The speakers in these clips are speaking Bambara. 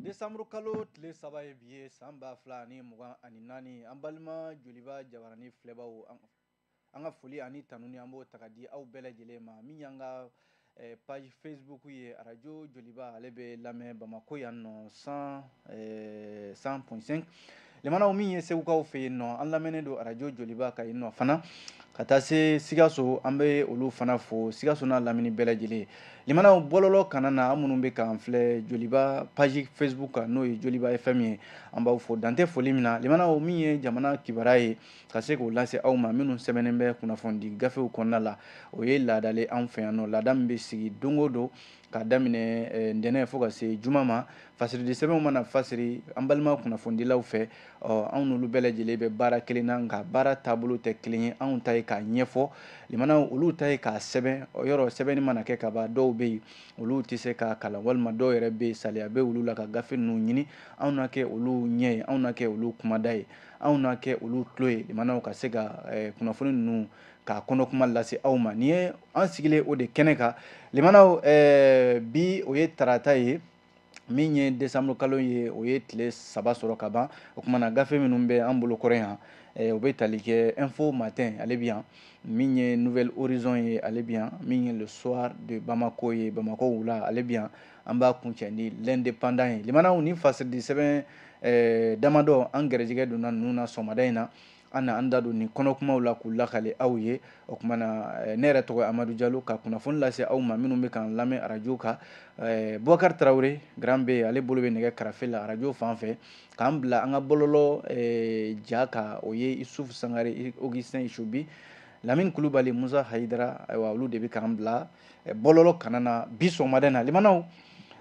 Desanburu kalo tile 3 ye bi ye san 2024. An balima Joliba jabarani filɛbaw, an ka foli ani tanuni an b'o ta ka di aw bɛɛ lajɛlen ma. Min y'an ka page Facebook ye, arajo Joliba, ale bɛ lamɛn Bamako yan nɔ 100.5. Limanaw, min ye Segukaw fɛ yen nɔ, an lamɛnnen don arajo Joliba ka yen nɔ fana, ka taa se Sikaso, an bɛ olu fana fo, Sikaso n'a lamini bɛɛ lajɛlen. Limanaw, bɔlɔlɔ kana na, an minnu bɛ k'an filɛ Joliba page Facebook kan, n'o ye Joliba FM ye, an b'aw fo dantɛ foli min na. Limanaw, min ye jamana kibaruya ye, ka se k'o lase aw ma, minnu sɛbɛnnen bɛ kunnafonidi gafew kɔnɔna la, o ye laadale anw fɛ yan nɔ, laada min bɛ sigi don o don k'a daminɛ ntɛnɛn fo ka se juma ma. Fasiridi sɛbɛnw mana fasiri an balima kunnafonidilaw fɛ, ɔ anw n'olu bɛɛ lajɛlen bɛ baara kelen na, nka baara taabolo tɛ kelen ye. Anw ta ye k'a ɲɛfɔ, limanaw, olu ta ye k'a sɛbɛn. Yɔrɔ sɛbɛnni mana kɛ ka ban, dɔw bɛ yen, olu tɛ se k'a kalan, walima dɔw yɛrɛ bɛ yen, saliya bɛ olu la ka gafe ninnu ɲini. Anw na kɛ olu ɲɛ ye, anw na kɛ olu kumada ye, anw na kɛ olu tulo ye, limanaw, ka se ka kunnafoni ninnu k'a kɔnɔ kuma lase aw ma. Nin ye an sigilen o de kɛnɛ kan, limanaw. Bi, o ye tarata ye, min ye desanburu kalo ye, o ye tile 3 sɔrɔ ka ban. O kumana na, gafe minnu bɛ an bolo kɔrɔ yan, o bɛ tali kɛ Info Matin, ale bɛ yan, min ye Nouvel Horizon ye, ale bɛ yan, min ye Le Soir de Bamako ye, Bamakɔ wula, ale bɛ yan. An b'a kuncɛ ni L'Indépendant ye. Limanaw, ni fasiridi sɛbɛn damadɔ, an gɛrɛjɛgɛ donna ninnu na sɔgɔmada in na, an na an da don nin kɔnɔkumaw la k'u lakale aw ye. O tuma na, ne yɛrɛ tɔgɔ ye Amadu Jalo, ka kunnafoni lase aw ma. Minnu bɛ k'an lamɛn arajo kan, Bubakari Tarawele Grand B, ale bolo bɛ nɛgɛ karafe la arajo fan fɛ, k'an bila an ka bɔlɔlɔ ja kan, o ye Isufu Sangare, Augustin Isobi, Lamini Kulubali, Musa Hayidara. Ayiwa, olu de bɛ k'an bila bɔlɔlɔ kana na bi sɔgɔmada in na. Limanaw,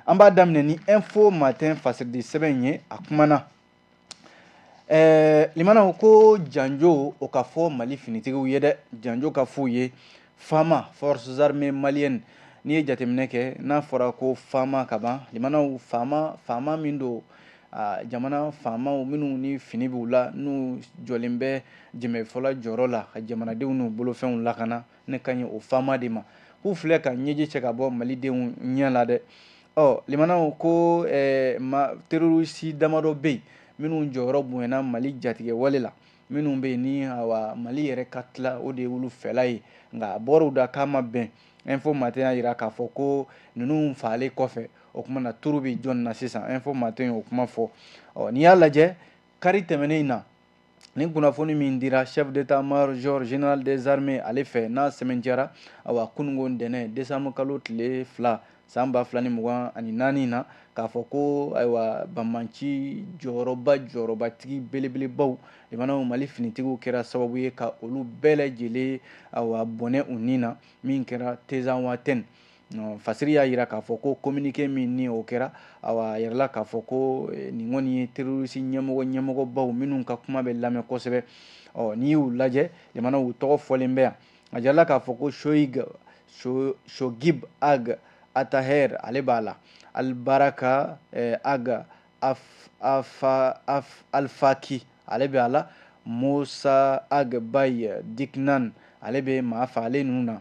an b'a daminɛ ni Info Matin fasiridi sɛbɛn ye. A kumana, limanaw, ko janjo o ka fɔ Mali finitigiw ye dɛ, janjo ka f'u ye. FAMA, Forces armées maliennes, n'i ye jateminɛ kɛ, n'a fɔra ko FAMA ka ban, limanaw, faama, faama min don, jamana faamaw minnu ni fini b'u la, n'u jɔlen bɛ jɛmɛfɔla jɔyɔrɔ la ka jamanadenw n'u bolofɛnw lakana, ne ka ɲi o FAMA de ma. K'u filɛ ka ɲɛji cɛ ka bɔ malidenw ɲɛ la dɛ. Ɔ limanaw, ko ma terroriste damadɔ bɛ yen minnu jɔyɔrɔ bonyana Mali jatigɛ wale la, minnu bɛ yen ni awa Mali yɛrɛ ka tila, o de ye olu fɛla ye, nka a bɔra u da k'a ma bɛn. Info Matin y'a jira k'a fɔ ko ninnu faalen kɔfɛ, o kuma na, turu bɛ jɔn na sisan? Info Matin y'o kuma fɔ. Ɔ n'i y'a lajɛ, kari tɛmɛnen in na, nin kunnafoni min dira chef d'état-major général des armées ale fɛ, n'a sɛmɛntiyara, awa, kununko ntɛnɛn décembre kalo tile 2 san 2024 na, k'a fɔ ko ayiwa, banbanci jɔyɔrɔba, jɔyɔrɔbatigi belebelebaw, limanaw, Mali finitigiw kɛra sababu ye ka olu bɛɛ lajɛlen, awa, bɔnɛ u ni na, min kɛra Tezawatɛn. Fasiri y'a jira k'a fɔ ko communiqué min ni o kɛra, awa, a yirala k'a fɔ ko nin kɔni ye terroriste ɲɛmɔgɔ, ɲɛmɔgɔbaw minnu ka kuma bɛ lamɛn kosɛbɛ. Ɔ n'i y'u lajɛ, limanaw, u tɔgɔ fɔlen bɛ yan. A jirala k'a fɔ ko Shoig Shogib Ag Ataher, ale b'a la, Albaraka Ag Alfaki, ale bɛ a la, Musa Ag Bay Diknan, ale bɛ maa fagalen ninnu na,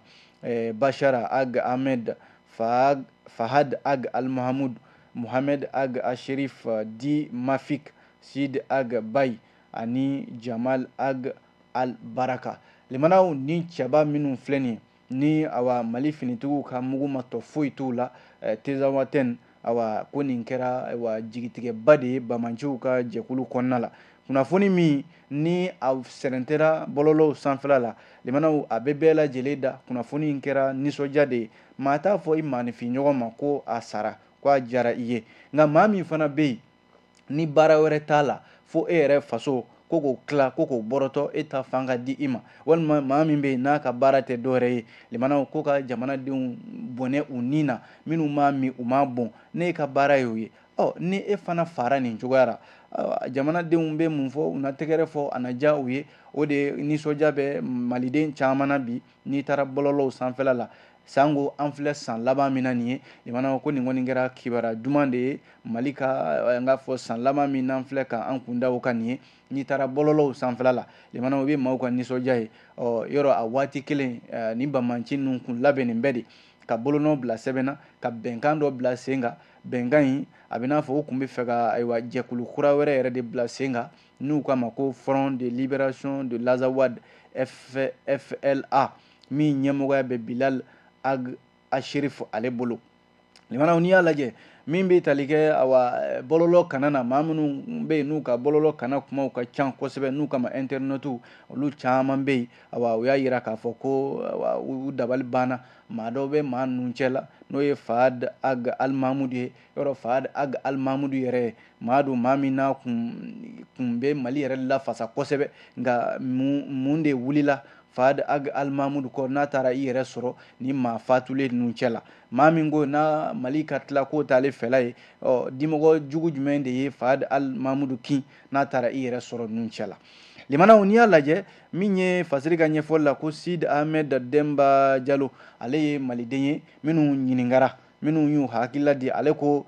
Bashara Ag Ahmed, Fahad Ag Al Mahamud, Mohamed Ag Asherif Di Mafik, Sid Ag Bay ani Jamal Ag Al Baraka. Limanaw, ni cɛba minnu filɛ nin ye ni awa Mali finitigiw ka mugu ma tɔ foyi t'u la Tezawatɛn, awa, ko nin kɛra, ayiwa, jigitigɛba de ye bamanciw ka jɛkulu kɔnɔna la. Kunnafoni min ni a sɛrɛntɛra bɔlɔlɔw sanfɛla la, limanaw, a bɛ bɛɛ lajɛlen da. Kunnafoni in kɛra nisɔndiya de ye. Maa t'a fɔ i maaninfin ɲɔgɔn ma ko a sara, ko a diyara i ye, nka maa min fana bɛ yen ni baara wɛrɛ t'a la fo e yɛrɛ faso ko k'o tila, ko k'o bɔrɔtɔ, e ta fan ka di i ma, walima maa min bɛ yen n'a ka baara tɛ dɔwɛrɛ ye, limanaw, ko ka jamanadenw bɔnɛ u ni na, minnu m'a min, u m'a bɔn, ne ka baara y'o ye. Ɔ ni e fana fara nin cogoya la, jamanadenw bɛ mun fɔ? U na tɛgɛrɛ fɔ, a na diya u ye. O de nisɔndiya bɛ maliden caman na bi. N'i taara bɔlɔlɔw sanfɛla la, sanko an filɛ san laban min na nin ye, limanaw, ko nin kɔni kɛra kibaruya duman de ye Mali ka, n k'a fɔ, san laban min n'an filɛ ka an kun da o kan nin ye. N'i taara bɔlɔlɔw sanfɛla la, limanaw, i bɛ maaw ka nisɔndiya ye. Ɔ yɔrɔ a waati kelen, nin banbanci ninnu kun labɛnnen bɛɛ de ka bolonɔ bila sɛbɛn na, ka bɛnkan dɔ bila sen kan. Bɛnkan in a bɛ n'a fɔ u tun bɛ fɛ ka ayiwa jɛkulu kura wɛrɛ yɛrɛ de bila sen kan n'u k'a ma ko Front de Libération de l'Azawad FLA, min ɲɛmɔgɔya bɛ Bilal Ag Acherif ale bolo. Limanaw, n'i y'a lajɛ min bɛ tali kɛ awa bɔlɔlɔ kana na, maa minnu bɛ yen n'u ka bɔlɔlɔ kana kumaw ka ca kosɛbɛ, n'u kama internautes, olu caman bɛ yen. Awa u y'a yira k'a fɔ ko awa u dabali banna. Maa dɔw bɛ maa ninnu cɛ la, n'o ye Fahad Ag Almahmoud ye. Yɔrɔ Fahad Ag Almahmoud yɛrɛ maa don, maa min n'a kun bɛ Mali yɛrɛ lafasa kosɛbɛ. Nka mun de wulila Fahad Ag Almahmoud kɔ n'a taara i yɛrɛ sɔrɔ ni maa fatulen ninnu cɛ la? Maa min ko n'a Mali ka tila k'o t'ale fɛla ye, ɔ dimɔgɔ jugu jumɛn de ye Fahad Almahmoud kin n'a taara i yɛrɛ sɔrɔ ninnu cɛ la? Limanaw, n'i y'a lajɛ min ye Fasiri ka ɲɛfɔli la, ko Sid Ahmed Demba Jalo, ale ye maliden ye minnu ɲininkara, minnu y'u hakilila di. Ale ko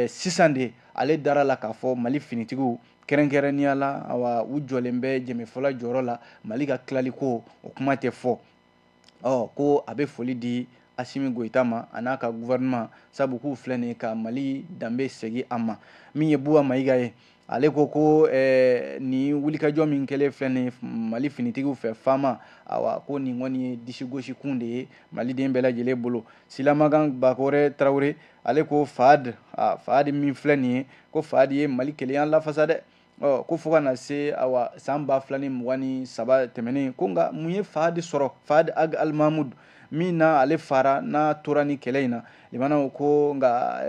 sisan de ale dara la k'a fɔ Mali finitigiw kɛrɛnkɛrɛnnenya la, awa u jɔlen bɛ jɛmɛfɔla jɔyɔrɔ la. Mali ka tilali ko o kuma tɛ fɔ. Ɔ ko a bɛ foli di Asimi Goyita ma a n'a ka gouvernement, sabu k'u filɛ nin ye ka Mali danbe segin a ma. Min ye Buwa Mayiga ye, ale ko ko nin wulikajɔ min kɛlen filɛ nin ye Mali finitigiw fɛ FAMa, awa ko nin kɔni ye disigosi kun de ye maliden bɛɛ lajɛlen bolo. Silamakan Bakɔrɛ Tarawele, ale ko Fahad, Fahad min filɛ nin ye, ko Fahad ye Mali kelenya lafasa dɛ. Ɔ ko fo ka na se awa san 2023 tɛmɛnen, ko nka mun ye Fahad sɔrɔ, Fahad Ag Almahmoud min na ale fara n'a tora ni kɛlɛ in na? Limanaw, ko nka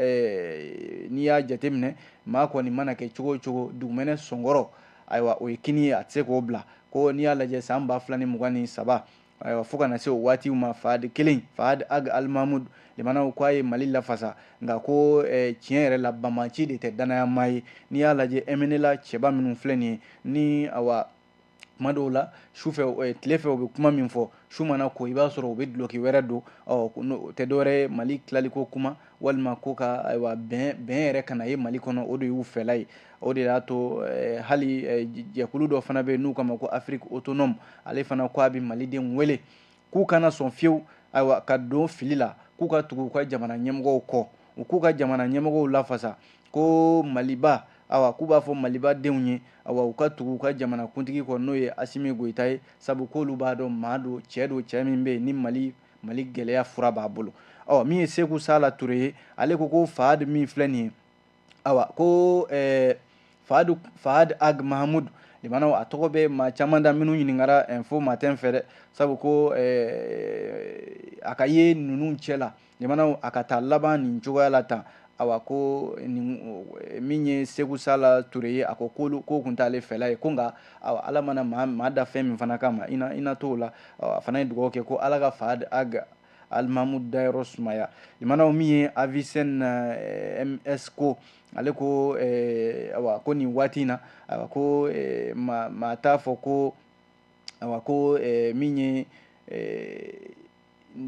n'i y'a jateminɛ, maa kɔni mana kɛ cogo o cogo, dugumɛnɛ sɔnkɔrɔ, ayiwa o ye kini ye, a tɛ se k'o bila. Ko n'i y'a lajɛ san 2023, ayiwa fo ka na se o waatiw ma, Fahad kelen, Fahad Ag Almahmoud, limanaw, ko a ye Mali lafasa. Nka ko tiɲɛ yɛrɛ la, banbanci de tɛ danayama ye. N'i y'a lajɛ MNLA cɛba minnu filɛ nin ye, ni awa kuma dɔw la sufɛ, tile fɛ u bɛ kuma min fɔ, su mana ko i b'a sɔrɔ u bɛ duloki wɛrɛ don. Ɔ o tɛ dɔwɛrɛ ye Mali tilaliko kuma walima ko ka ayiwa bɛn yɛrɛ ka na ye Mali kɔnɔ, o de y'u fɛla ye. O de y'a to hali jɛkulu dɔ fana bɛ yen n'u k'a ma ko Afrique autonome, ale fana ko a bɛ malidenw wele k'u kana sɔn fiyewu ayiwa ka don fili la, k'u ka tugu u ka jamana ɲɛmɔgɔw kɔ, u k'u ka jamana ɲɛmɔgɔw lafasa. Ko Maliba, awa k'u b'a fɔ Maliba denw ye, awa u ka tugu u ka jamana kuntigi kɔ, n'o ye Asimi Goyita ye, sabu k'olu b'a dɔn maa don, cɛ don, cɛ min bɛ yen ni Mali gɛlɛya fura b'a bolo. Ɔ min ye Seku Sala Ture ye, ale ko ko Fahad min filɛ nin ye, awa ko Fahad Ag Mahamud, limanaw, a tɔgɔ bɛ maa caman da minnu ɲininkara Info Matin fɛ dɛ, sabu ko a ka ye ninnu cɛ la, limanaw, a ka taa laban nin cogoya la tan. Awa ko nin min ye Seku Sala Ture ye, a ko k'o kun t'ale fɛla ye. Ko nka awa Ala mana maa da fɛn min fana kama, i na t'o la. A fana ye dugawu kɛ ko Ala ka Fahad Ag Almahmoud dayɔrɔ sumaya. Limanaw, min ye Avicenne MS ko, ale ko awa ko nin waati in na, awa ko maa t'a fɔ ko awa ko min ye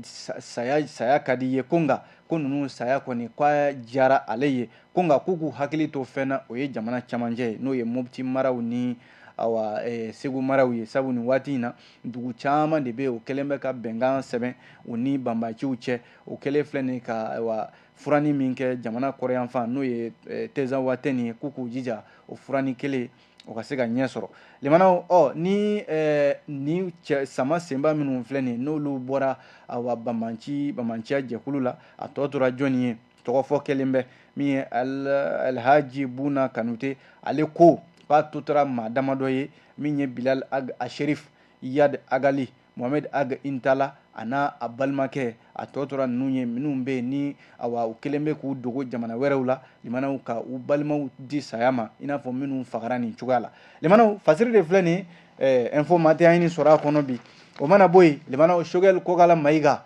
saya ka di ye, ko nka ko ninnu saya kɔni k'a diyara ale ye. Ko nka k'u k'u hakili to fɛn na, o ye jamana camancɛ ye, n'o ye Mopti maraw ni awa Segu maraw ye, sabu nin waati in na dugu caman de bɛ yen o kɛlen bɛ ka bɛnkan sɛbɛn u ni banbaciw cɛ. O kɛlen filɛ nin ka ayiwa furani min kɛ jamana kɔrɔyanfan, n'o ye Tezawatɛni ye, k'u k'u jija o furani kelen o ka se ka ɲɛ sɔrɔ. Limanaw, ɔ ni ni cɛ sama senba minnu filɛ nin ye, n'olu bɔra awa banbanciya jɛkulu la, a tɔ tora jɔnni ye? Tɔgɔ fɔ kelen bɛ min ye Alhaji Buna Kanute, ale ko k'a to tora maa damadɔ ye, min ye Bilal Ag Asherif, Iyad Agali, Mohamed Ag Intala a n'a a balimakɛ. A tɔ tora ninnu ye minnu bɛ yen ni awa u kelen bɛ k'u dogo jamana wɛrɛw la, limanaw, ka u balimaw di saya ma i n'a fɔ minnu fagara nin cogoya la. Limanaw, Fasiri de filɛ nin ye, Info Matin an ye nin sɔrɔ a kɔnɔ bi. O mana bɔ yen, limanaw, Choguel Kokala Mayiga,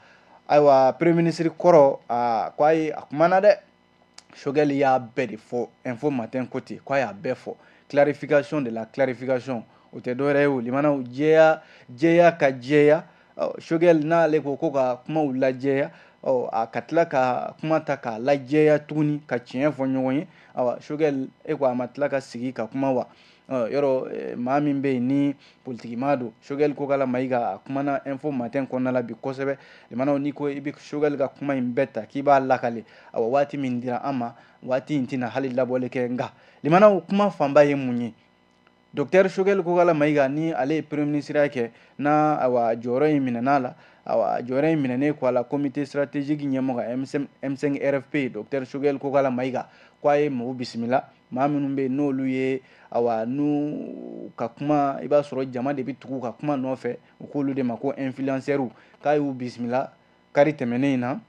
ayiwa premier ministre kɔrɔ, a ko a ye a kumana dɛ. Choguel y'a bɛɛ de fɔ Info Matin ko ten, k'a y'a bɛɛ fɔ. Clarification de la clarification, o tɛ dɔwɛrɛ ye o, limanaw, jɛya jɛya ka jɛya. Choguel n'ale ko ko ka kumaw lajɛya. Ɔ, a ka tila ka kuma ta k'a lajɛya tuguni ka tiɲɛ fɔ ɲɔgɔn ye. Awa, Choguel, e ko a ma tila ka sigi ka kuma wa? Yɔrɔ maa min bɛ yen ni politikimaa don, Choguel Kokalla Maïga, a kumana Info Matin kɔnɔna la bi kosɛbɛ. Limanaw, n'i ko i bɛ Choguel ka kuma in bɛɛ ta k'i b'a lakale, awa, waati min dira an ma, waati in tɛna hali labɔli kɛ. Nka limanaw, kuma fanba ye mun ye? Docteur Choguel Kokalla Maïga, ni ale ye premier ministre kɛ, n'a awa jɔyɔrɔ in minɛna la, awa jɔyɔrɔ in minɛnen kɔ a la, comité stratégique ɲɛmɔgɔ M5 RFP, docteur Choguel Kokalla Maïga ko a ye mɔgɔw bisimila, maa minnu bɛ yen n'olu ye, awa, n'u ka kuma, i b'a sɔrɔ jama de bɛ tugu ka kuma nɔfɛ, u k'olu de ma ko influenceurs, k'a y'u bisimila kari tɛmɛnen in na,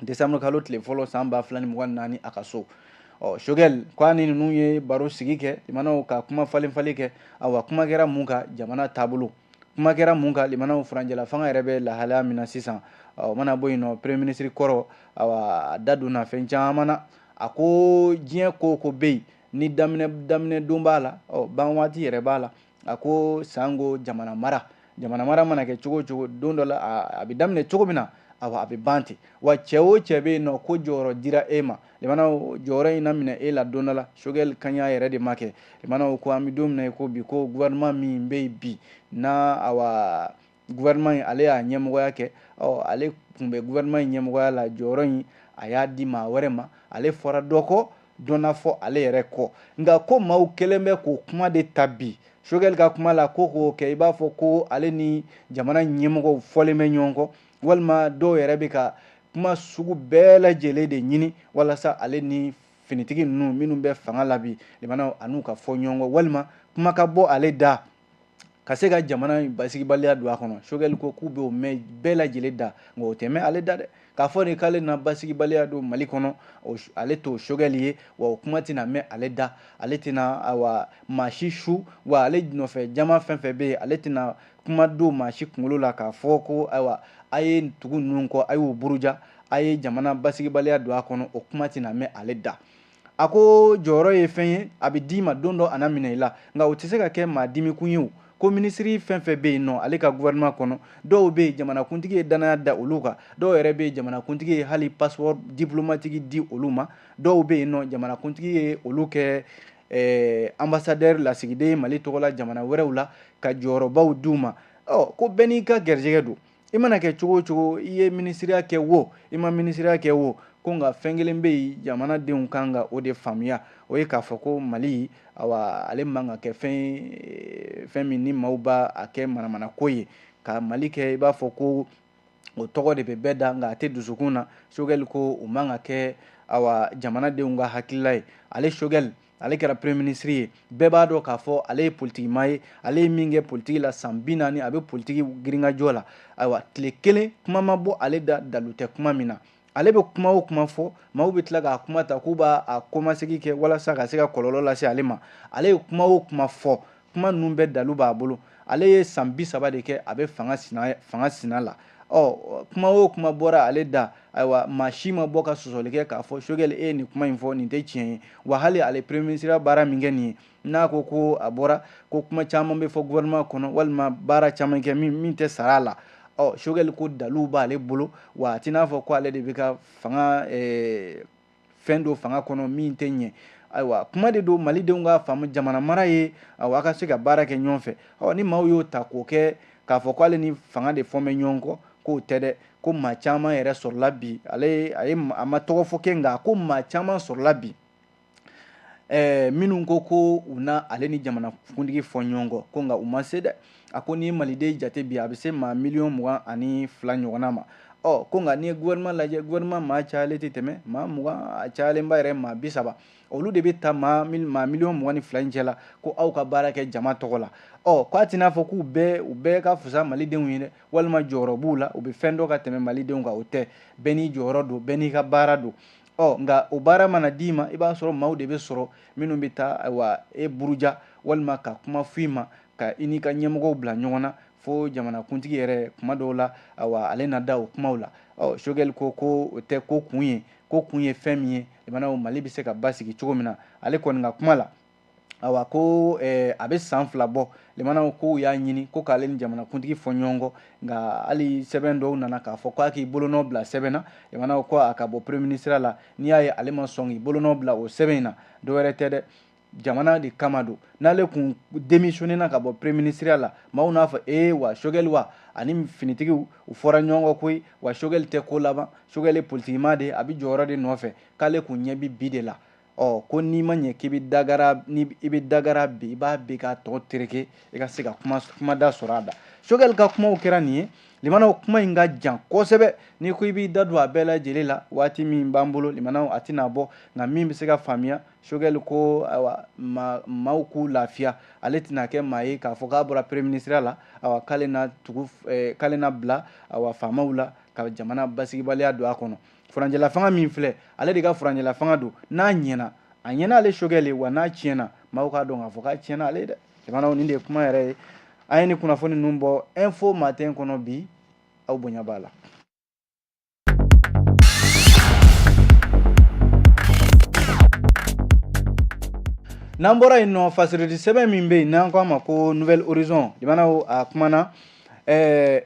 décembre kalo tile fɔlɔ san 2024, a ka so. Ɔ, Choguel ko a ni ninnu ye baro sigi kɛ, limanaw, ka kuma falen falen kɛ. Awa, kuma kɛra mun kan? Jamana taabolo. Kuma kɛra mun kan? Limanaw, furancɛla fanga yɛrɛ bɛ lahalaya min na sisan. Ɔ, mana bɔ yen nɔ, premier ministre kɔrɔ, awa, a da donna fɛn caman na. A ko diɲɛ ko o ko bɛ yen, ni daminɛ daminɛ don b'a la, ɔ, ban waati yɛrɛ b'a la. A ko sango jamana mara, jamana mara mana kɛ cogo o cogo, don dɔ la a bɛ daminɛ cogo min na, awa, a bɛ ban ten. Wa cɛ o cɛ bɛ yen nɔ ko jɔyɔrɔ dira e ma, limanaw, jɔyɔrɔ in na minɛ e la don dɔ la. Choguel kaɲa yɛrɛ de ma kɛ. Limanaw, ko an bɛ don min na i ko bi, ko gouvernement min bɛ yen bi, n'a awa gouvernement in ale y'a ɲɛmɔgɔya kɛ, ɔ, ale tun bɛ gouvernement in ɲɛmɔgɔya la, jɔyɔrɔ in a y'a di maa wɛrɛ ma, ale fɔra dɔ kɔ, dɔ na fɔ ale yɛrɛ kɔ. Nka ko maaw kɛlen bɛ k'o kuma de ta bi, Choguel ka kuma la, ko k'o kɛ i b'a fɔ ko ale ni jamana ɲɛmɔgɔw fɔlen bɛ ɲɔgɔn kɔ, walima dɔw yɛrɛ bɛ ka kuma sugu bɛɛ lajɛlen de ɲini walasa ale ni finitigi ninnu minnu bɛ fanga la bi, limanaw, a n'u ka fɔ ɲɔgɔn kɔ, walima kuma ka bɔ ale da ka se ka jamana basigibaliya don a kɔnɔ. Choguel ko k'u bɛ o mɛn bɛɛ lajɛlen da, nka o tɛ mɛn ale da dɛ. K'a fɔ de k'ale na basigibaliya don Mali kɔnɔ, ale t'o Choguel ye, wa o kuma tɛna mɛn ale da. Ale tɛna, awa, maa si su, wa ale nɔfɛ jama fɛn fɛn bɛ yen, ale tɛna kuma don maa si kunkolo la k'a fɔ ko ayiwa, a ye tugu ninnu kɔ, a y'u buruja, a ye jamana basigibaliya don a kɔnɔ. O kuma tɛna mɛn ale da. A ko jɔyɔrɔ ye fɛn ye, a bɛ d'i ma don dɔ, a na minɛ i la, nka o tɛ se ka kɛ maa dimi kun ye. O ko minisiri fɛn fɛn bɛ yen nɔ ale ka gouvernement kɔnɔ, dɔw bɛ yen jamanakuntigi ye danaya da olu kan, dɔw yɛrɛ bɛ yen jamanakuntigi ye hali passeport diplomatique di olu ma, dɔw bɛ yen nɔ jamanakuntigi ye olu kɛ ambassadeur, lasigiden Mali tɔgɔ la jamana wɛrɛw la, ka jɔyɔrɔbaw d'u ma. Ɔ, ko bɛɛ n'i ka garijɛgɛ don. I mana kɛ cogo o cogo, i ye minisiriya kɛ wo, i ma minisiriya kɛ wo, ko nka fɛn kelen bɛ yen jamanadenw kan ka o de faamuya, o ye k'a fɔ ko Mali, awa, ale man ka kɛ fɛn ye, fɛn min ni maaw b'a a kɛ manamana ko ye, ka Mali kɛ i b'a fɔ ko o tɔgɔ de bɛ bɛɛ da, nka a tɛ dusukun na. Choguel ko o man ka kɛ, awa, jamanadenw ka hakilila ye. Ale Choguel, ale kɛra premier ministre ye, bɛɛ b'a dɔn k'a fɔ ale ye politikimaa ye. Ale ye min kɛ politiki la san 40, a bɛ politiki girinkajɔ la. Ayiwa, tile kelen kuma ma bɔ ale da dalu tɛ kuma min na. Ale bɛ kuma o kuma fɔ, maaw bɛ tila k'a kuma ta k'u b'a a kɔmasegin kɛ walasa ka se ka kɔlɔlɔ lase ale ma. Ale ye kuma o kuma fɔ, kuma ninnu bɛɛ dalu b'a bolo. Ale ye san 30 de kɛ a bɛ fanga sina la. Ɔ, kuma o kuma bɔra ale da, ayiwa, maa si ma bɔ ka sɔsɔli kɛ k'a fɔ Choguel, e ye nin kuma in fɔ, nin tɛ tiɲɛ ye. Wa hali ale premier ministre baara min kɛ nin ye, n'a ko ko a bɔra ko kuma caman bɛ fɔ gouvernement kɔnɔ, walima baara caman kɛ min tɛ sara a la, ɔ, Choguel ko daluw b'ale bolo. Wa a t'i n'a fɔ ko ale de bɛ ka fanga fɛn don fanga kɔnɔ min tɛ ɲɛ. Ayiwa, kuma de don, malidenw ka faamu jamana mara ye, awa, a ka se ka baara kɛ ɲɔgɔn fɛ. Ɔ, ni maaw y'o ta k'o kɛ k'a fɔ k'ale ni fanga de fɔ bɛ ɲɔgɔn kɔ, k'o tɛ dɛ. Ko maa caman yɛrɛ sɔrɔla bi, ale a ye a ma tɔgɔ fɔ kɛ, nka ko maa caman sɔrɔla bi minnu ko ko u na ale ni jamanakuntigi fɔ ɲɔgɔn kɔ, ko nka u ma se dɛ. A ko n'i ye maliden jate bi, a bɛ se maa miliyɔn 22 ɲɔgɔnna ma. Ɔ, ko nka n'i ye gouvernement lajɛ, gouvernement maa cayalen tɛ tɛmɛ maa 20, a cayalenba yɛrɛ maa 30, olu de bɛ ta maa miliyɔn 22 in cɛ la, ko aw ka baara kɛ jama tɔgɔ la. Ɔ, k'a t'i n'a fɔ k'u bɛɛ u bɛɛ ka fisa malidenw ye dɛ, walima jɔyɔrɔ b'u la, u bɛ fɛn dɔ ka tɛmɛ malidenw kan, o tɛ. Bɛɛ n'i jɔyɔrɔ don, bɛɛ n'i ka baara don. Ɔ, nka o baara mana d'i ma, i b'a sɔrɔ maaw de bɛ sɔrɔ minnu bɛ taa, ayiwa, e buruja, walima ka kuma f'i ma ka i n'i ka ɲɛmɔgɔw bila ɲɔgɔn na, fo jamanakuntigi yɛrɛ kuma dɔw la, ayiwa, ale na da o kumaw la. Ɔ, Choguel ko ko o tɛ ko kun ye, ko kun ye fɛn min ye, limanaw, Mali bɛ se ka basigi cogo min na. Ale kɔni ka kuma la, Awa ko a bɛ san 2 bɔ, limanaw kow y'a ɲini ko k'ale ni jamanakuntigi fɔ ɲɔgɔn kɔ, nka hali sɛbɛn dɔw nana k'a fɔ k'a k'i bolonɔ bila sɛbɛn na. Limanaw ko a ka bɔ premier ministre la, n'i y'a ye ale ma sɔn k'i bolonɔ bila o sɛbɛn in na, dɔwɛrɛ tɛ dɛ, jamana de kama don. N'ale kun démissionné na ka bɔ premier ministre la, maaw n'a fɔ wa Choguel wa ani finitigiw u fɔra ɲɔgɔn kɔ koyi, wa Choguel tɛ ko laban, Choguel ye politikimaa de ye, a bɛ jɔyɔrɔ de nɔfɛ, k'ale kun ɲɛ bɛ bi de la. Ɔ ko n'i ma ɲɛ k'i bɛ dagara, ni i bɛ dagara bi, i b'a bi k'a tɔ tereke, i ka se ka kuma da sɔrɔ a da. Choguel ka kumaw kɛra nin ye. Limanaw, kuma in ka jan kosɛbɛ, n'i ko i b'i da don a bɛɛ lajɛlen la, waati min b'an bolo limanaw a tɛna bɔ, nka min bɛ se ka faamuya, Choguel ko ayiwa maaw k'u lafiya, ale tɛna kɛ maa ye k'a fɔ k'a bɔra premier ministre la, ayiwa k'ale na tugu, k'ale na bila ayiwa faamaw la ka jamana basigibaliya don a kɔnɔ. Furanjɛla fanga min filɛ, ale de ka furanjɛla fanga don, n'a ɲɛna a ɲɛna ale Choguel ye, wa n'a tiɲɛna maaw k'a dɔn k'a fɔ k'a tiɲɛna ale ye dɛ. Jamanaw, nin de ye kuma yɛrɛ ye. An ye nin kunnafoni ninnu bɔ Info Matin kɔnɔ bi, aw bonya b'a la. N'an bɔra yen nɔ, fasiridi sɛbɛn min bɛ yen n'an ko a ma ko Nouvel Horizon, limanaw a kumana,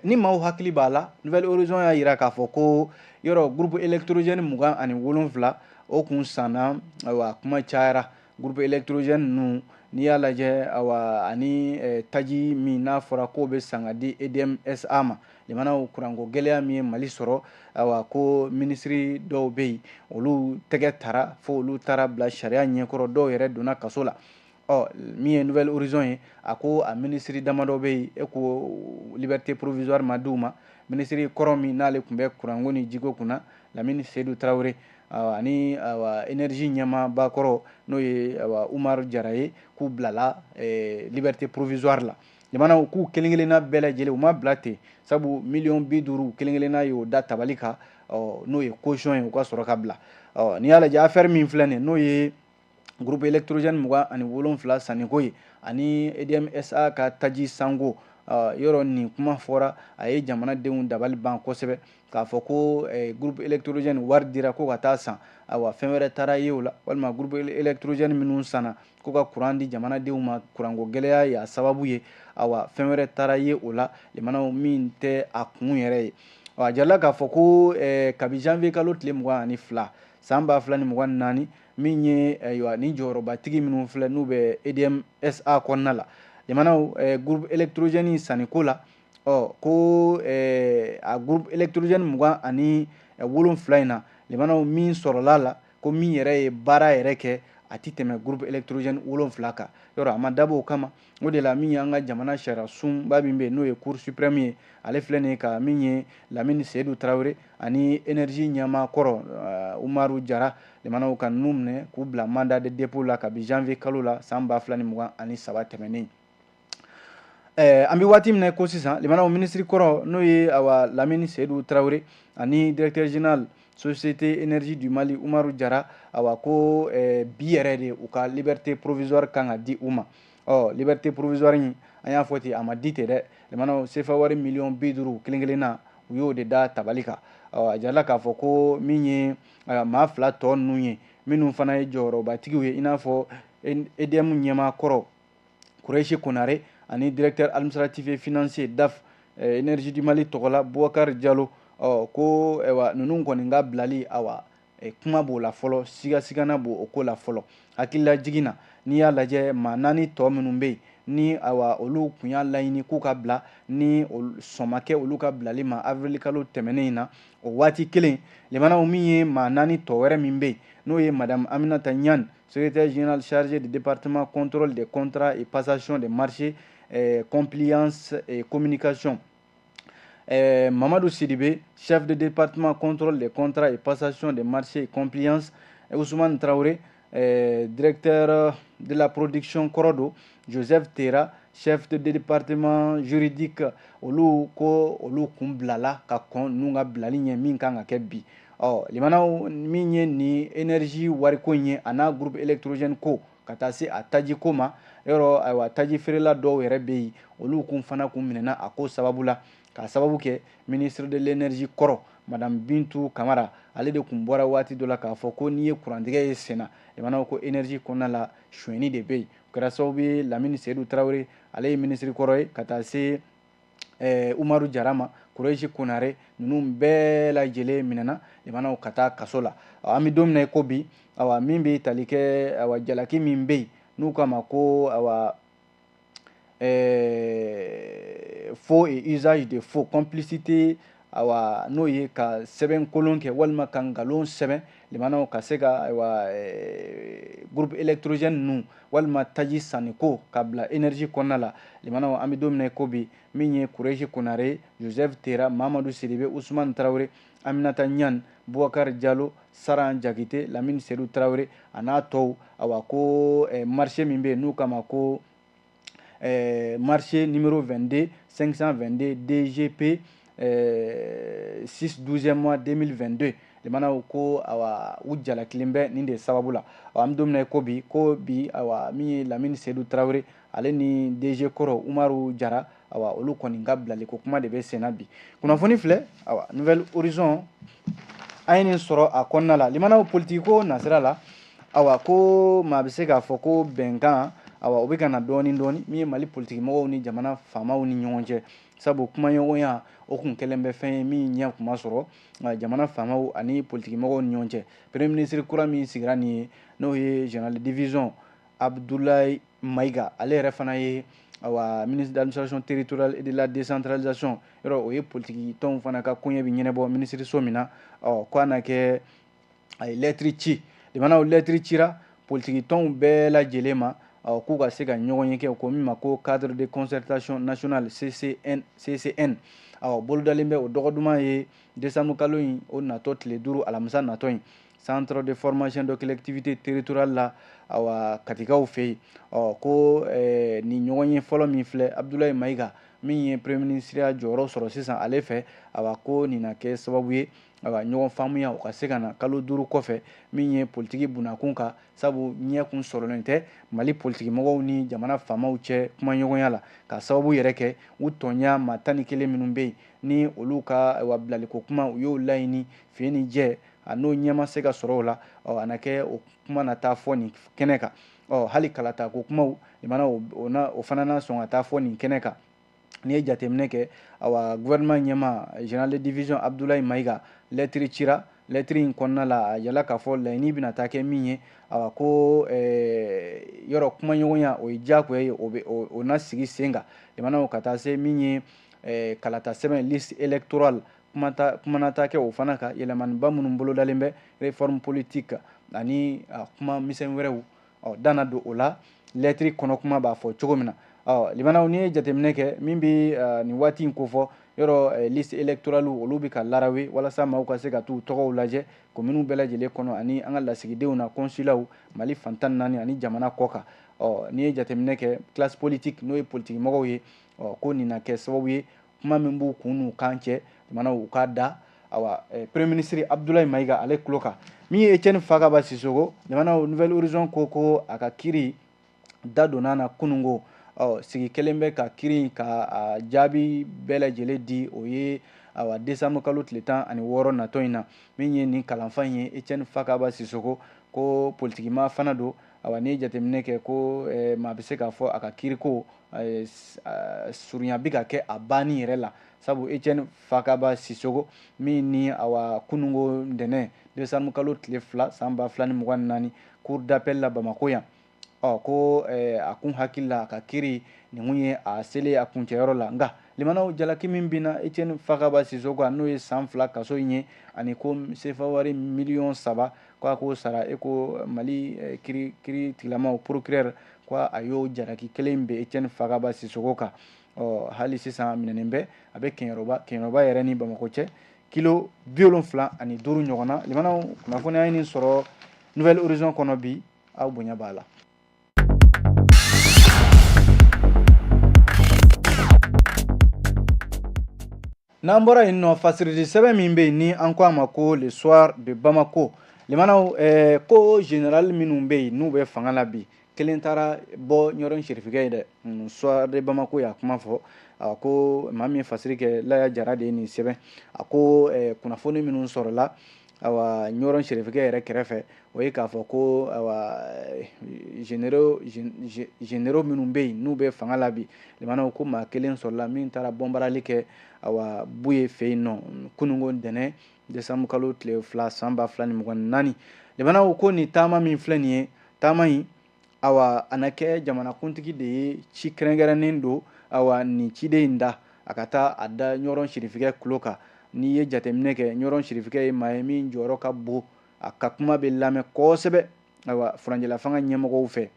ni maaw hakili b'a la, Nouvel Horizon y'a yira k'a fɔ ko yɔrɔ groupe électrogène 27 o kun sanna. Ayiwa, kuma cayara groupe électrogène ninnu, n'i y'a lajɛ, ayiwa ani taji min n'a fɔra k'o bɛ san ka di EDM SA ma, limanaw kuranko gɛlɛya min ye Mali sɔrɔ, ayiwa ko minisiri dɔw bɛ yen olu tɛgɛ tara fo olu taara bila sariya ɲɛkɔrɔ, dɔw yɛrɛ donna kaso la. Ɔ min ye Nouvel Horizon ye, a ko a minisiri damadɔ bɛ yen, e ko liberté provisoire ma d'u ma. Minisiri kɔrɔ min n'ale tun bɛ kuranko ni jiko kunna, Lamini Seydou Traoré, ani ayiwa énergie ɲɛmaaba kɔrɔ n'o ye ayiwa Umaru Jara ye, k'u bilala liberté provisoire la. Jamanaw k'u kelen kelenna bɛɛ lajɛlen u ma bila ten, sabu miliyɔn 50 kelen kelenna y'o da tabali kan, ɔ n'o ye caution ye, u ka sɔrɔ ka bila. Ɔ n'i y'a lajɛ, affaire min filɛ nin ye, n'o ye groupe électrogène 27 sanniko ye ani EDM SA ka taji sanko, yɔrɔ nin kuma fɔra, a ye jamanadenw dabali ban kosɛbɛ k'a fɔ ko groupe électrogène wari dira ko ka taa san, ayiwa fɛn wɛrɛ taara ye o la, walima groupe électrogène minnu sanna ko ka kuran di jamanadenw ma, kuranko gɛlɛya y'a sababu ye, ayiwa fɛn wɛrɛ taara ye o la, limanaw min tɛ a kun yɛrɛ ye. A jirala k'a fɔ ko kabi janvier kalo tile 22 san 2024, min ye ayiwa ni jɔyɔrɔbatigi minnu filɛ n'u bɛ EDM SA kɔnɔna la, jamanaw groupe électrogène sanniko la, ɔ ko a groupe électrogène 27 in na, limanaw min sɔrɔla la ko min yɛrɛ ye baara yɛrɛ kɛ, a ti tɛmɛ groupe électrogène 7 kan. Yɔrɔ a ma dabɔ o kama, o de la min y'an ka jamana sariya sunba min bɛ yen n'o ye Cour suprême ye, ale filɛ nin ye ka min ye Lamini Seydou Traoré ani énergie ɲɛmaa kɔrɔ Umaru Jara, limanaw ka ninnu minɛ k'u bila mandat de dépôt la kabi janvier kalo la san 2023 tɛmɛnen. An bɛ waati min na ko sisan, limanaw minisiri kɔrɔ n'o ye awa Lamini Seydou Traoré ani directeur général Société Énergie du Mali Umaru Jara, awa ko bi yɛrɛ de u ka liberté provisoire kan ka di u ma. Ɔ liberté provisoire in, an y'a fɔ ten, a ma di ten dɛ, limanaw sefa wari miliyɔn 50 kelen kelenna u y'o de da tabali kan. Ɔ a jirala k'a fɔ ko min ye maa 2 tɔ ninnu ye, minnu fana ye jɔyɔrɔbatigiw ye, i n'a fɔ EDM ɲɛmaa kɔrɔ Kurɛsi Konare ani directeur administratif et financier DAF Énergie du Mali tɔgɔ la Boubacar Diallo, ɔ ko ayiwa ninnu kɔni ka bilali, awa kuma b'o la fɔlɔ, sigasigana b'o o ko la fɔlɔ. Hakililajigin na, n'i y'a lajɛ, maa 4 tɔ minnu bɛ yen ni ayiwa olu kun y'a laɲini k'u ka bila, ni sɔn ma kɛ olu ka bilali ma avril kalo tɛmɛnen in na, o waati kelen limanaw min ye maa 4 tɔ wɛrɛ min bɛ yen, n'o ye madame Aminata Niane, secrétaire général chargé du département contrôle des contrats et passation des marchés, compliance et communication, Mamadou Sidibé, chef de département contrôle des contrats et passation des marchés et compliance, Ousmane Traoré, directeur de la production Korodo, Joseph Tera, chef de département juridique, olu ko olu kun bilala ka kɔn ninnu ka bilali ɲɛ min kan ka kɛ bi. Ɔ limanaw, min ye nin énergie wariko in ye a n'a groupe électrogène ko ka taa se a taji ko ma, yɔrɔ ayiwa taji feerela dɔw yɛrɛ bɛ yen, olu kun fana kun minɛna a ko sababu la. K'a sababu kɛ ministre de l'énergie kɔrɔ madame Bintu Kamara, ale de tun bɔra waati dɔ la k'a fɔ ko n'i ye kurantigɛ ye senna, limanaw, ko énergie kɔnɔna la sonyɛni de bɛ yen. O kɛra sababu ye Lamini Seyidu Tarawele, ale ye minisiri kɔrɔ ye, ka taa se Umaru Jara ma, Kurɛsi Konare, ninnu bɛɛ lajɛlen minɛna, limanaw, ka taa kaso la. An bɛ don min na i ko bi, awa, min bɛ tali kɛ, awa, jalaki min bɛ yen n'u k'a ma ko, awa, faux et usage de faux, complicité, awa, n'o ye ka sɛbɛn kolon kɛ walima ka nkalon sɛbɛn, limanaw, ka se ka, ayiwa, groupe électrogène ninnu walima taji sanniko ka bila énergie kɔnɔna la. Limanaw, an bɛ don min na i ko bi, min ye Kurɛsi Konare, Joseph Tera, Mamadu Sidibe, Usumani Tarawele, Aminata Ɲan, Bubakari Jalo, Saran Jakite, Lamini Sedu Tarawele a n'a tɔw, awa, ko marché min bɛ yen n'u k'a ma ko marché numéro 22 522 DGP 6 12e mois 2022, limanaw, ko, awa, u jalakilen bɛ nin de sababu la. An bɛ don min na i ko bi, awa, min ye Lamini Sedu Tarawele, ale ni DG kɔrɔ Umaru Jara, awa, olu kɔni ka bilali ko kuma de bɛ sen na bi. Kunnafoni filɛ, awa, Nouvel Horizon, an ye nin sɔrɔ a kɔnɔna la. Limanaw, politiki ko nasira la, awa, ko maa bɛ se k'a fɔ ko bɛnkan, awa, o bɛ ka na dɔɔni dɔɔni min ye Mali politiki mɔgɔw ni jamana faamaw ni ɲɔgɔn cɛ, sabu kumaɲɔgɔnya o kun kɛlen bɛ fɛn ye min ɲɛ kuma sɔrɔ jamana faamaw ani politiki mɔgɔw ni ɲɔgɔn cɛ. Premier ministre kura min sigira nin ye, n'o ye général de division Abdoulaye Maïga, ale yɛrɛ fana ye, awa, ministre d'administration territoriale et de la décentralisation, yɔrɔ o ye politiki tɔnw fana ka koɲɛ bɛ ɲɛnabɔ minisiriso min na. Ɔ, ko a na kɛ a ye lɛtiri ci, limanaw, lɛtiri cira politiki tɔnw bɛɛ lajɛlen ma, ɔ, k'u ka se ka ɲɔgɔn ye kɛ ko min ma ko cadre de concertation nationale CCN. CCN, awɔ, bolodalen bɛ o dɔgɔ duman ye décembre kalo in o natɔ tile 5, alamisa natɔ in, centre de formation de collectivité territoriale la, awa, Katikaw fɛ yen. Ɔ, ko nin ɲɔgɔn ye fɔlɔ min filɛ, Abdoulaye Maïga min ye premier ministre ya jɔyɔrɔ sɔrɔ sisan ale fɛ, awa, ko nin na kɛ sababu ye, awa, ɲɔgɔn faamuya o ka se ka na kalo 5 kɔfɛ min ye politiki bunakun kan, sabu ɲɛ kun sɔrɔlen tɛ Mali politiki mɔgɔw ni jamana faamaw cɛ kumaɲɔgɔnya la, ka sababu yɛrɛ kɛ u tɔɲa maa 11 minnu bɛ yen ni olu ka, ayiwa, bilaliko kuma u y'o laɲini fiye ni jɛ, a n'o ɲɛ ma se ka sɔrɔ o la. Ɔ, a na kɛ o kuma na taa fɔ nin kɛnɛ kan. Ɔ, hali kalata ko kumaw, limana, o fana na sɔn ka taa fɔ nin kɛnɛ kan. N'i ye jateminɛ kɛ, awa, gouvernement ɲɛmaa général de division Abdoulaye Maïga, lɛtiri cira. Lɛtiri in kɔnɔna la, a yala k'a fɔ laɲini bɛna taa kɛ min ye, awa, ko yɔrɔ kumaɲɔgɔnya o ye diyagoya ye, o bɛ o na sigi sen kan, limanaw, ka taa se min ye kalata sɛbɛn, liste électorale, kumana ta kɛ o fana kan, yɛlɛmaniba minnu bolodalen bɛ, réforme politique ani kuma misɛn wɛrɛw. Ɔ, danna don o la, lɛtiri kɔnɔ kuma b'a fɔ cogo min na. Ɔ, limanaw, n'i ye jateminɛ kɛ min bɛ nin waati in kofɔ, yɔrɔ liste électorale olu bɛ ka larawe walasa maaw ka se ka t'u tɔgɔw lajɛ kominiw bɛɛ lajɛlen kɔnɔ ani an ka lasigidenw na kɔnsilaw Mali fan 14 ani jamana kɔ kan. Ɔ, n'i ye jateminɛ kɛ, classe politique, n'o ye politiki mɔgɔw ye, ɔ, ko nin na kɛ sababu ye kuma min b'u kun n'u kan cɛ, limanaw, u k'a da, awa, premier ministre Abdoulaye Maïga ale tulo kan. Min ye Etienne Fakaba Sisoko, limanaw, Nouvel Horizon ko a ka kiri da donna na kunungo. Ɔ, sigi kelen bɛ ka kiri ka a jaabi bɛɛ lajɛlen di, o ye, awa, décembre kalo tile 16 natɔ in na. Min ye nin kalanfa in ye, Etienne Fakaba Sisoko, ko politikima fana don. Awa, n'i ye jateminɛ kɛ ko maa bɛ se k'a fɔ a ka kiriko surunya bɛ ka kɛ a banni yɛrɛ la, sabu Etienne Fakaba Sisoko min ni, awa, kunungo ntɛnɛn décembre kalo tile 2 san 2024, cour d'appel la Bamako yan, ɔ, ko a kun hakili la a ka kiri nin kun ye a selen a kuncɛyɔrɔ la. Nka limanaw, jalaki min binna Etienne Fakaba Sisoko kan, n'o ye san 2 kaso in ye, ani ko sefa wari miliyɔn 3 ko a k'o sara, e ko Mali kiri tigilamaw, procureur, ko a y'o jalaki kelen bɛ Etienne Fakaba Sisoko kan. Ɔ, hali sisan minɛnen bɛ, a bɛ Kɛɲɛrɔba. Kɛɲɛrɔba yɛrɛ ni Bamakɔ cɛ kilo 75 ɲɔgɔn na. Limanaw, kunnafoniya ye nin sɔrɔ Nouvel Horizon kɔnɔ bi, aw bonya b'a la. N'an bɔra yen nɔ, fasirili sɛbɛn min bɛ yen ni an ko a ma ko Le Soir de Bamako, limanaw, ko général minnu bɛ yen n'u bɛ fanga la bi, kelen taara bɔ Ɲɔrɔn sirifikɛ ye dɛ. Soir de Bamako y'a kuma fɔ, a ko maa min ye fasiri kɛ, Laya Jara de ye nin sɛbɛn. A ko kunnafoni minnu sɔrɔla, awa, Ɲɔrɔn sirifikɛ yɛrɛ kɛrɛfɛ, o ye k'a fɔ ko, awa, généraux minnu bɛ yen n'u bɛ fanga la bi, limanaw, ko maa kelen sɔrɔla min taara bɔnbarali kɛ, awa, Buye fɛ yen nɔ kununko ntɛnɛn, décembre kalo tile 2, san 2024. Limanaw, ko nin taama min filɛ nin ye, taama in, awa, a na kɛ jamanakuntigi de ye ci kɛrɛnkɛrɛnnen don. Awa, nin ciden in da a ka taa a da Ɲɔrɔn sirifikɛ tulo kan. N'i ye jateminɛ kɛ, Ɲɔrɔn sirifikɛ ye maa ye min jɔyɔrɔ ka bon, a ka kuma bɛ lamɛn kosɛbɛ, awa, furancɛla fanga ɲɛmɔgɔw fɛ.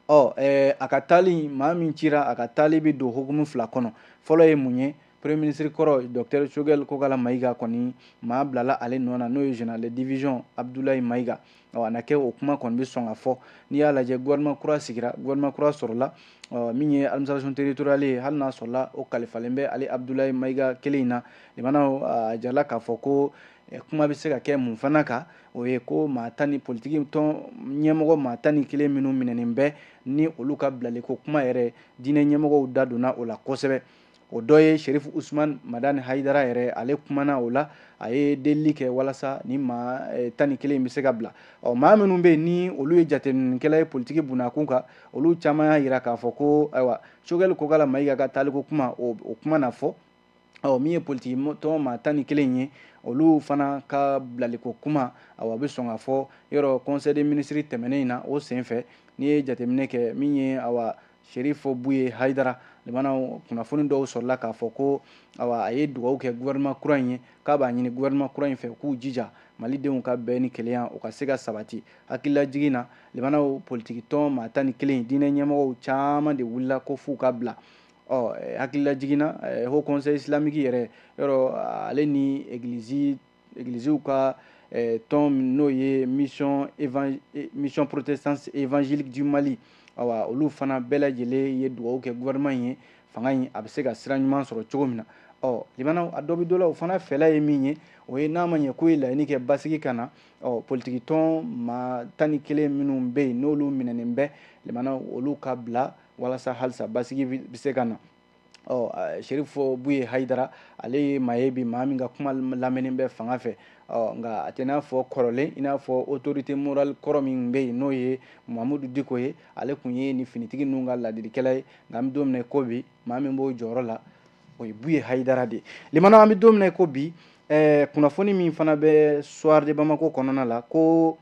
Ɔ a ka taali, maa min cira, a ka taali bɛ don hukumu fila kɔnɔ. Fɔlɔ ye mun ye? Premier ministre kɔrɔ, docteur Choguel Kokala Mayiga kɔni, maa bilala ale nɔ na, n'o ye général de division Abdoulaye Mayiga. Ɔ a na kɛ o kuma kɔni bɛ sɔn ka fɔ. N'i y'a lajɛ, gouvernement kura sigira, gouvernement kura sɔrɔla. Ɔ min ye administration territoriale ye, hali n'a sɔrɔla o kalifalen bɛ ale Abdoulaye Mayiga kelen in na, limanaw, a jirala k'a fɔ ko kuma bɛ se ka kɛ mun fana kan? O ye ko maa tan ni politiki tɔn ɲɛmɔgɔ maa 11 minnu minɛnen bɛ, ni olu ka bilali ko kuma yɛrɛ, diinɛ ɲɛmɔgɔw da donna o la kosɛbɛ. O dɔ ye Sherifu Usman Madani Hayidara yɛrɛ, ale kumana o la, a ye delili kɛ walasa ni maa 11 bɛ se ka bila. Ɔ maa minnu bɛ yen ni olu ye jateminɛkɛla ye politiki bunakun kan, olu caman y'a jira k'a fɔ ko, ayiwa, Choguel Kokala Mayiga ka taaliko kuma, o kuma na fɔ. Ɔ min ye politiki tɔn maa 11 ye, olu fana ka bilaliko kuma, awa, a bɛ sɔn ka fɔ. Yɔrɔ conseil des ministres tɛmɛnen in na, o senfɛ, n'i ye jateminɛ kɛ, min ye, awa, Sherifo Buye Hayidara, limanaw, kunnafoni dɔw sɔrɔla k'a fɔ ko, awa, a ye dugawu kɛ gouvernement kura in ye, k'a b'a ɲini gouvernement kura in fɛ k'u jija malidenw ka bɛn ni kelenya, o ka se ka sabati. Hakililajigin na, limanaw, politiki tɔn maa 11, diinɛ ɲɛmɔgɔw caman de wulila ko f'u ka bila. Ɔ hakililajigin na, haut conseil islamique yɛrɛ, yɔrɔ ale ni églisew ka tɔn, n'o ye Mission protestante évangélique du Mali, awa, olu fana bɛɛ lajɛlen ye dugawu kɛ gouvernement in ye, fanga in a bɛ se ka sira ɲuman sɔrɔ cogo min na. Ɔ limanaw, a dɔ bɛ dɔ la, o fana fɛla ye min ye, o ye n'a ma ɲɛ k'o ye laɲini kɛ basigi ka na. Ɔ politiki tɔn maa 11 minnu bɛ yen n'olu minɛnen bɛ, limanaw, olu ka bila walasa halisa basigi bɛ se ka na. Ɔ Sherifo Buye Hayidara, ale ye maa ye bi, maa min ka kuma lamɛnnen bɛ fanga fɛ. Ɔ nka a tɛ n'a fɔ kɔrɔlen, i n'a fɔ autorité morale kɔrɔ min bɛ yen, n'o ye Mamudu Diko ye, ale tun ye ni finitigi ninnu ka ladilikɛla ye. Nka an bɛ don min na ko bi, maa min b'o jɔyɔrɔ la, o ye Buye Hayidara de ye. Limana, an bɛ don min na ko bi, kunnafoni min fana bɛ Soir de Bamako kɔnɔna la, ko,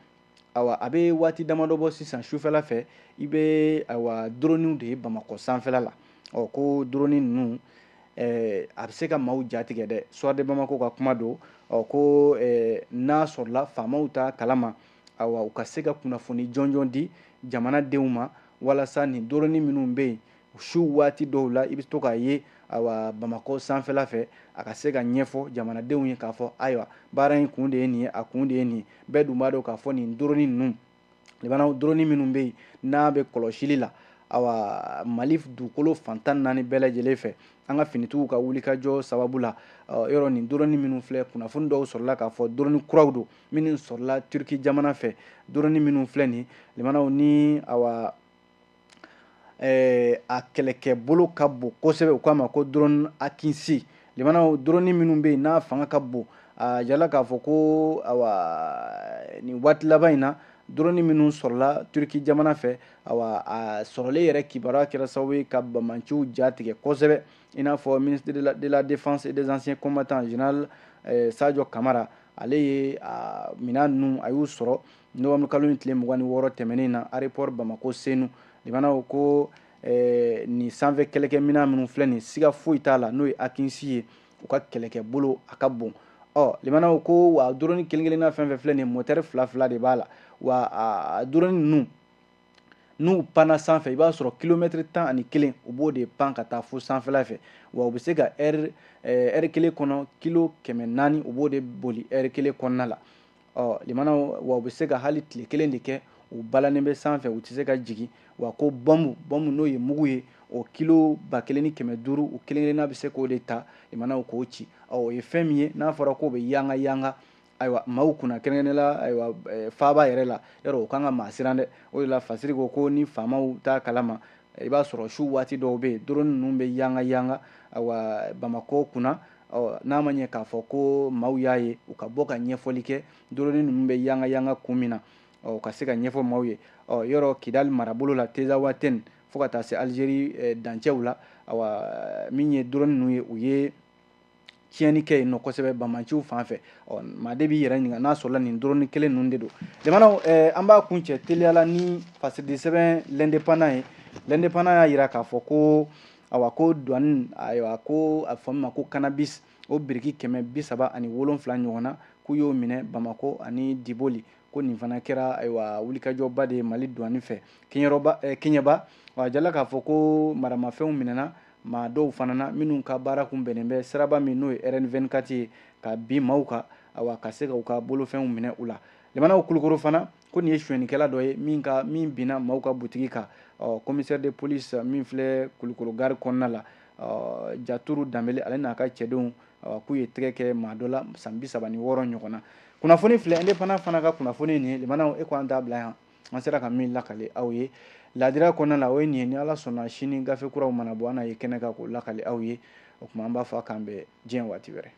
awa, a bɛ waati damadɔ bɔ sisan, sufɛla fɛ, i bɛ, awa, droniw de ye Bamakɔ sanfɛla la. Ɔ ko drone ninnu, a bɛ se ka maaw jatigɛ dɛ. Soir de Bamako ka kuma don. Ɔ ko n'a sɔrɔla faamaw ta kalama, awa, u ka se ka kunnafoni jɔnjɔn di jamanadenw ma walasa nin drone minnu bɛ yen su waati dɔw la, i bɛ to k'a ye, awa, Bamakɔ sanfɛla fɛ, a ka se ka ɲɛfɔ jamanadenw ye k'a fɔ, ayiwa, baara in kun de ye nin ye, a kun de ye nin ye. Bɛɛ dun b'a dɔn k'a fɔ nin drone ninnu, limanaw, drone minnu bɛ yen n'a bɛ kɔlɔsili la, awa, Mali dugukolo fan 14 bɛɛ lajɛlen fɛ, an ka finitigiw ka wulikajɔ sababu la. Yɔrɔ nin drone minnu filɛ, kunnafoni dɔw sɔrɔla k'a fɔ drone kuraw don minnu sɔrɔla Turki jamana fɛ. Drone minnu filɛ nin, limanaw, ni, awa, a kɛlɛkɛbolo ka bon kosɛbɛ, u k'a ma ko drone Akinci. Limanaw, drone minnu bɛ yen n'a fanga ka bon, a jirala k'a fɔ ko, awa, nin waati laban in na, drone minnu sɔrɔla Turki jamana fɛ, awa, a sɔrɔlen yɛrɛ kibaruya kɛra sababu ye ka bamanciw ja tigɛ kosɛbɛ. I n'a fɔ ministre de la défense et des anciens combattants, général Sadio Kamara, ale ye a minɛn ninnu, a y'u sɔrɔ novembre kalo in tile 26 tɛmɛnen na, aéroport Bamako Senu. Limanaw, ko nin sanfɛ kɛlɛkɛminɛn minnu filɛ nin, siga foyi t'a la, n'o ye Akinci ye, u ka kɛlɛkɛbolo a ka bon. Ɔ limanaw, ko wa drone kelen kelenna fɛn fɛn filɛ nin, moteur fila fila de b'a la. Wa a drone ninnu, n'u panna sanfɛ, i b'a sɔrɔ kilomɛtiri 11, u b'o de pan ka taa fo sanfɛla fɛ. Wa u bɛ se ka heure kelen kɔnɔ, kilo 400, u b'o de boli heure kelen kɔnɔna la. Ɔ limanaw, wa u bɛ se ka hali tile kelen de kɛ, u balannen bɛ sanfɛ, u tɛ se ka jigin. Wa ko bɔnbu, n'o ye mugu ye, o kilo 1500, u kelen kelenna bɛ se k'o de ta, limanaw, k'o ci. Ɔ o ye fɛn min ye n'a fɔra k'o bɛ yanga yanga. Ayiwa, maaw kunna, kɛrɛnkɛrɛnnen la, ayiwa, faaba yɛrɛ la, yɔrɔ o kan ka maa siran dɛ. O de la Fasiri ko ko ni faamaw t'a kalama, i b'a sɔrɔ su waati dɔw bɛ yen, drone ninnu bɛ yanga yanga, ayiwa, Bamakɔ kunna. Ɔ, n'a ma ɲɛ k'a fɔ ko maaw y'a ye, u ka bɔ ka ɲɛfɔli kɛ drone ninnu bɛ yanga yanga kun min na, ɔ, ka se ka ɲɛfɔ maaw ye. Ɔ, yɔrɔ Kidali marabolo la, Tezawatɛni fo ka taa se Algérie dancɛw la, awa, min ye drone ninnu ye, u ye tiɲɛni kɛ yen nɔ kosɛbɛ bamanciw fan fɛ. Ɔ, maa de b'i yɛrɛ ɲininka n'a sɔrɔla nin drone kelen ninnu de don. Jamanaw, an b'a kun cɛ teliyala ni fasiridi sɛbɛn L'Indépendant ye. L'Indépendant y'a yira k'a fɔ ko, awa, ko douane, ayiwa, ko a fɔ min ma ko cannabis, o biriki 337 ɲɔgɔn na, k'u y'o minɛ Bamakɔ ani Diboli. Ko nin fana kɛra, ayiwa, wulikajɔba de ye Mali douane fɛ Keɲɛrɔba, Keɲɛba. Wa jala k'a fɔ ko maramafɛnw minɛna maa dɔw fana na, minnu ka baara kun bɛnnen bɛ siraba min n'o ye RN24 ye, ka bin maaw kan, awa, ka se ka u ka bolofɛnw minɛ u la. Limanaw, Kulukoro fana, ko nin ye sonyɛnikɛla dɔ ye min ka min binna maaw ka butigi kan. Ɔ, commissaire de police min filɛ Kulukoro gare kɔnɔna la, ɔ, Jaturu Danbele, ale n'a ka cɛdenw, k'u ye tɛgɛ kɛ maa dɔ la san 36 ɲɔgɔn na. Kunnafoni filɛ, Indépendant fana ka kunnafoni nin ye. Limanaw, e ko an t'a bila yan. An sera ka min lakale aw ye ladira kɔnɔna la, o ye nin ye. Ni Ala sɔnna, sini gafe kuraw mana bɔ, an n'a ye kɛnɛ kan k'o lakale aw ye. O tuma an b'a fɔ a k'an bɛn diɲɛ waati wɛrɛ.